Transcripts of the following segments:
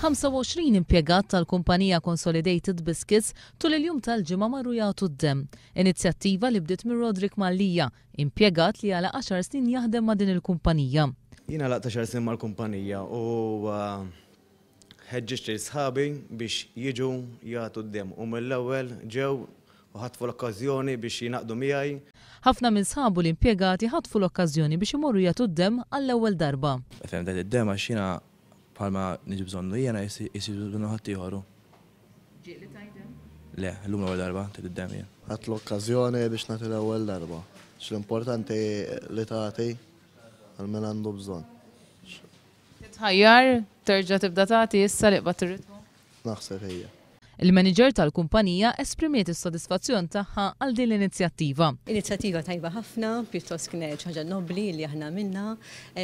25 impjegat tal-kumpanija Consolidated Biscuits tul il-jum tal-Ġimgħa marru jagħtu d-demm. Inizjattiva li bdiet minn Roderick Mallia, impjegat li għala għaxar snin jaħdem ma' din il-kumpanija. Jien għalaqt għaxar snin mal-kumpanija u ħeġġiġt lil sħabi biex jiġu jagħtu d-demm u mill-ewwel ġew u ħatfu l-okkażjoni biex jingħaqdu miegħi. Ħafna minn sħabu l-impjegati ħatfu l-okkażjoni biex imorru jagħtu d-demm għall-ewwel darba. Fehmt tajt id-demm għax jiena Bħalma niġi bżonnu jiena jsir bżonnu ħaddieħor hu. Ġieli tajt demm? Le, illum l-ewwel darba tajt id-demm jien. Ħadt l-okkażjoni biex nagħti l-ewwel darba. Għax l-importanti li tagħti għal min għandu bżonn. Titħajjar terġa' tibda tagħti issa li qbadt ir-ritmu? Naħseb ejja. Il-manager tal-kumpanija esprimiet is-sodisfazzjon tagħha għal din l-inizjattiva. Inizjattiva tajba ħafna, pjuttost kienet xi ħaġa nobbli li aħna għamilna.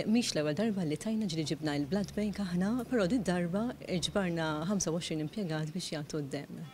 Mhix l-ewwel darba li tajna ġieli ġibna il-blood bank aħna, però did-darba ġbarna 25 impjegat biex jagħtu d-demm.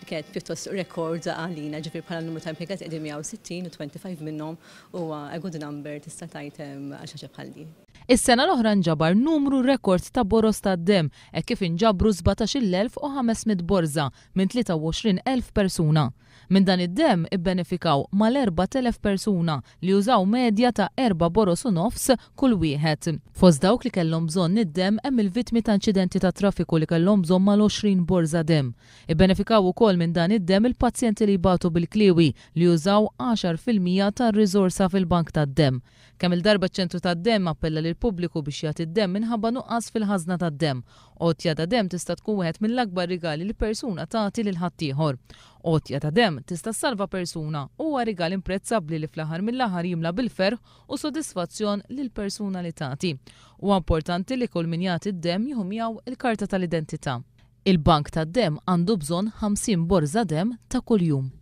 Li kienet pjuttost rekord għalina, ġifieri bħala numru ta' impjegati qegħdin 160 u 25 minnhom huwa a good number tista' tgħid għal xi ħaġa bħal din. Is-sena l-oħra nġabar numru rekord ta' boroż tad-demm hekk kif inġabru 17,500 borża minn 23,000 persuna. Minn dan id-demm ibbenefikaw mal-4,000 persuna li użaw medja ta' erba' boroż u nofs kull wieħed. Fost dawk li kellhom bżonn id-demm hemm il-vittmi ta' inċidenti tat-traffiku li kellhom bżonn mal-20 borża demm. Ibbenefikaw ukoll minn dan id-demm il-pazjenti li jbatu bil-kliewi li użaw 10% tar-riżorsa fil-bank tad-demm. Kemm-il darba ċ-Ċentru tad-Demm appella lill-pubbliku biex jagħti d-demm minħabba nuqqas fil-ħażna tad-demm. Għotja ta' demm tista' tkun wieħed mill-akbar rigali li persuna tagħti lil ħaddieħor. Għotja ta' demm tista' ssalva persuna u huwa rigal imprezzabbli li fl-aħħar mill-aħħar jimla bil-ferħ u sodisfazzjon lill-persuna li tagħti. Huwa importanti li kull min jagħti d-demm jieħu miegħu l-karta tal-identità. Il-bank tad-demm għandu bżonn 50 borża demm ta' kuljum.